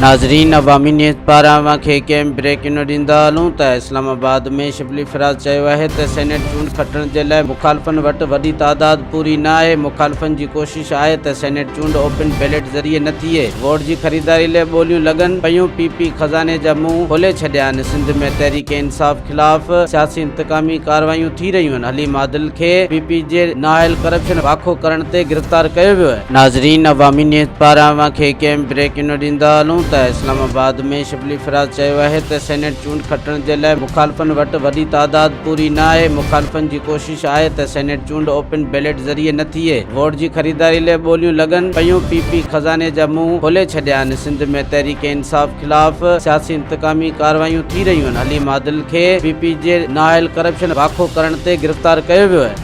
ناظرين عوامي نيوز پاران اوهان کي ڪنهن بريڪ نه ڏيندا هلون ته اسلام آباد ۾ شبلي فراز چيو آهي ته سينيٽ چونڊ کٽڻ جي لاء مخالفن وٽ وڏي تعداد پوري نه آهي، مخالفن جي ڪوشش آهي ته سينيٽ چونڊ اوپن بيلٽ ذريعي نه ٿئي، ووٽ جي خريداري لاء ٻوليون لڳن پيون، پي پي خزاني جا منهن کولي ڇڏيا آهن، سنڌ ۾ تحريڪ انصاف خلاف سياسي انتقامي ڪارروايون ٿي رهيون آهن، حليم عادل کي پي پي جي نااهل ڪرپشن واکو ڪرڻ تي گرفتار ڪيو ويو آهي. ناظرين عوامي نيوز پاران اوهان کي ڪنهن بريڪ نه ڏيندا هلون ته اسلام آباد ۾ شبلي فراز چيو آهي ته سينيٽ چونڊ کٽڻ جي لاء مخالفن وٽ وڏي تعداد پوري نه آهي، مخالفن جي ڪوشش آهي ته سينيٽ چونڊ اوپن بيلٽ ذريعي نه ٿئي، ووٽ جي خريداري لاء ٻوليون لڳن پيون، پي پي خزاني جا منهن کولي ڇڏيا آهن، سنڌ ۾ تحريڪ انصاف خلاف سياسي انتقامي ڪارروايون ٿي رهيون آهن، حليم عادل کي پي پي جي نااهل ڪرپشن واکو ڪرڻ تي گرفتار ڪيو ويو آهي.